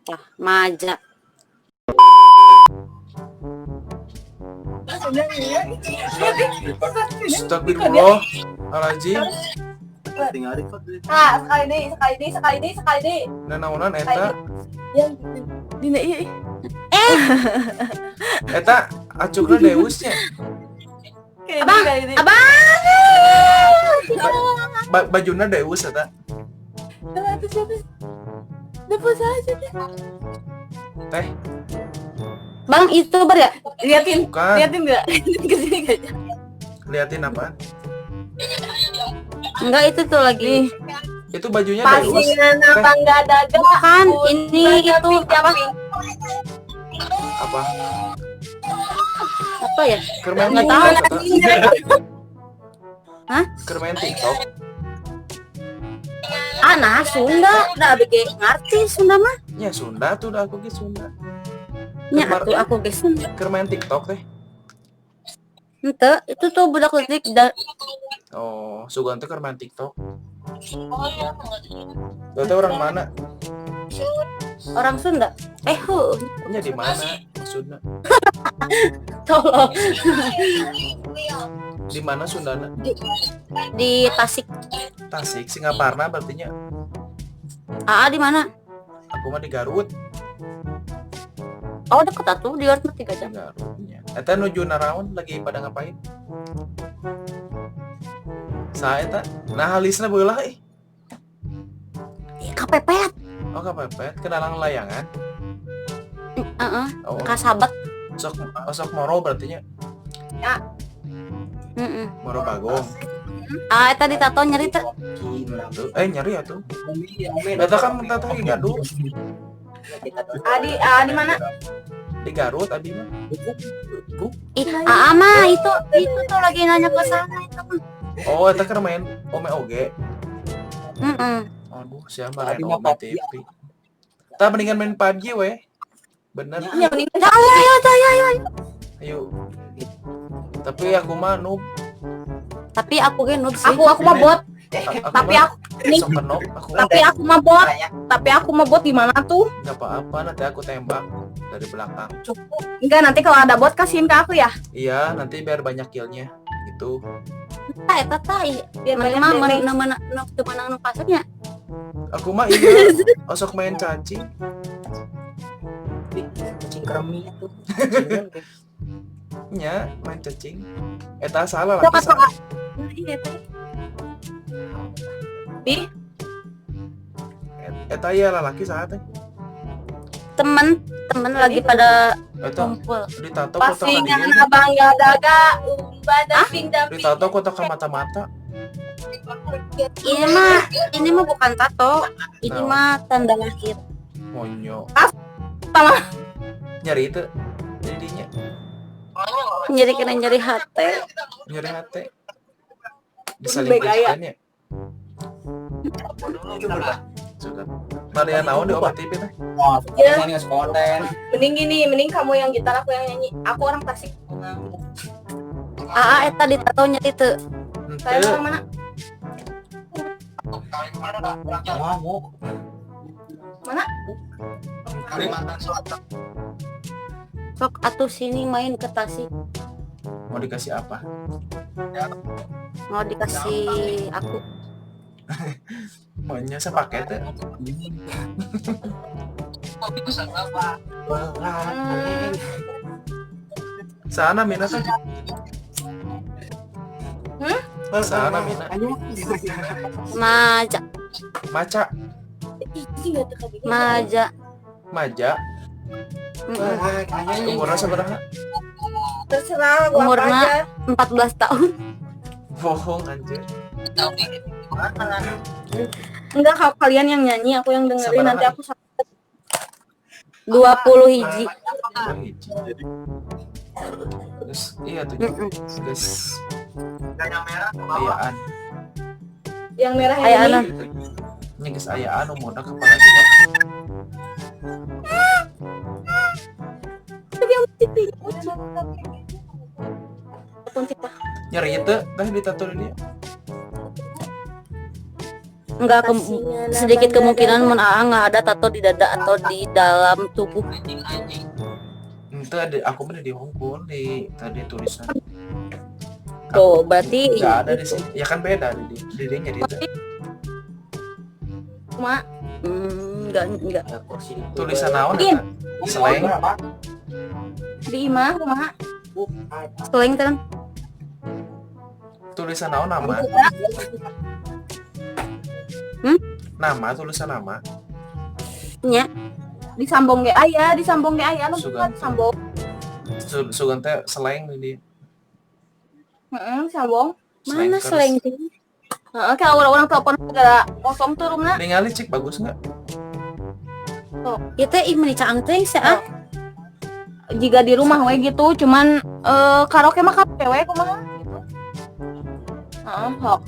Tah, Maja. Astagfirullah. Alazim. Tinggal record deh. Kak, sekali deh, sekali deh, sekali deh, sekali deh. Nanaonan eta. Yang Dina iya ih. Eta acukna Deusnya. Kayak Abang, ini, kayak ini. Abang. Bajuna Deus eta. Nah, itu siapa? Depan saja deh. Teh, Bang, itu bar ya? Liatin, bukan. liatin enggak? Liatin ke sini enggak? Liatin apaan? Enggak, itu tuh lagi. Itu bajunya Deus. Pasingan apa enggak daga? Bukan, ini itu apa? Apa? Apa ya? Keur main Nggak tahu. TikTok eta. Hah? Keur main TikTok. Ah, nah Sunda. Dah abg ngerti Sunda mah. Ya Sunda tuh dah aku ge Sunda. Nya atuh aku ge Sunda. Keur main TikTok teh. Ente, itu tuh budak leutik da Oh, sugan teh keur main TikTok. Tuh orang mana? Orang Sunda. Eh, hu, Nya di mana maksudnya? tolong. Di mana Sundana? Di Tasik. Tasik, Singaparna berarti nya. Aa di mana? Aku mah di Garut. Oh, deket atuh di Garut mah 3 jam. Di Garut nya. Eta nuju naraon lagi pada ngapain? Saha eta? Nah, halisna beulah ih. Ih, kepepet. Oh, kepepet kenalan layangan. Heeh, Oh, kasabat. sok sok moro berarti nya. Heeh. Moro Bagong. Ah, eta ditato nyeri teh. Tuh, nyeri atuh. Eta kan tato di Garut. Adi, ah, di mana? Di Garut abi mah. Ih, aa mah itu tuh lagi nanya ke sana itu mah. Oh, eta keur main Ome oge. Heeh. Aduh, siapa main Ome TV. Tah mendingan main PUBG weh. Bener. Ya, mending Ya, ayo ayo ayo ayo. Ayo. Tapi aku mah noob. Tapi aku ge noob sih. aku mah bot, Aku tapi mah aku nih, sok kenop, aku tapi aku mah bot, tapi aku mah bot gimana tuh? nggak apa-apa nanti aku tembak dari belakang. Enggak, nanti kalau ada bot kasihin ke aku ya. Iya, nanti biar banyak killnya gitu. Tah eta tah ih. Biar Mana banyak mah damage. mana mana teu menang nu pasarnya. Aku mah iya, osok main cacing. Kucing kremi tuh. Nya, main cacing. Eta salah Sok lagi atau salah. Iya, teh. Di Eta iya lalaki saha teh. Temen temen lagi pada Eta kumpul. ditato kota ka pasingan dieu. abang gak daga, umba damping damping. Ditato kota ka mata-mata. Ini mah bukan tato. Ini Naon? mah tanda lahir. Monyo. Sama. Nyeri itu jadinya Nyeri kena nyeri hati. nyeri hati. Begaya. Diselingkuhkan ya. Sudah. Maria naon di obat TV teh? Wah, ini nggak konten. Mending gini, mending kamu yang gitar, aku yang nyanyi. Aku orang Tasik. Aa eta ditato nyeri teu. Kalian Henteu. orang mana? Wah, mau. Mana? Sok atuh sini main ke Tasik. Mau dikasih apa? Mau dikasih aku. Maunya sepaket teh. Sana Mina teh. Hmm? Sana Mina. Maja, Maca, maja. maja. Mm-mm. Umurnya sabaraha? Terserah gua apa Umurna aja. 14 tahun. Bohong anjir. Enggak, kalau kalian yang nyanyi, aku yang dengerin Sabaraha? nanti aku sakit. 20 hiji. Oh, hiji. Terus iya tuh. Mm-mm. Guys. Ayaan. Yang merah Aya yang ini. anak. Nya geus ayaan umurna kepala dua. Kunci, Pak. Nyeri teu teh ditato di dia. Enggak sedikit kemungkinan mun Aa nggak ada tato di dada atau di dalam tubuh. Itu ada aku mah di Hongkong di tadi tulisan. Tuh, berarti Nggak ada di sini. Ya kan beda di dirinya dia. Mak, Enggak. Ada kursi di Tulisan naon Iya. eta? Seleng. Berapa? Di imah kumaha? Seleng kan. Tulisan naon nama? Hmm? Nama tulisan nama. Nya. Disambung ge aya, disambung ge aya, nu Sugan. disambung. Sugan teh seleng di dia. Heeh, disambung. Mana Selengkers. seleng teh? Heeh, kayak orang-orang telepon gara kosong tuh rumna. Ningali cik bagus nggak? Ya teh ih meni caang teh sih ah. Jika di rumah we gitu, cuman karaoke mah karaoke we kumaha gitu. Heeh, hok.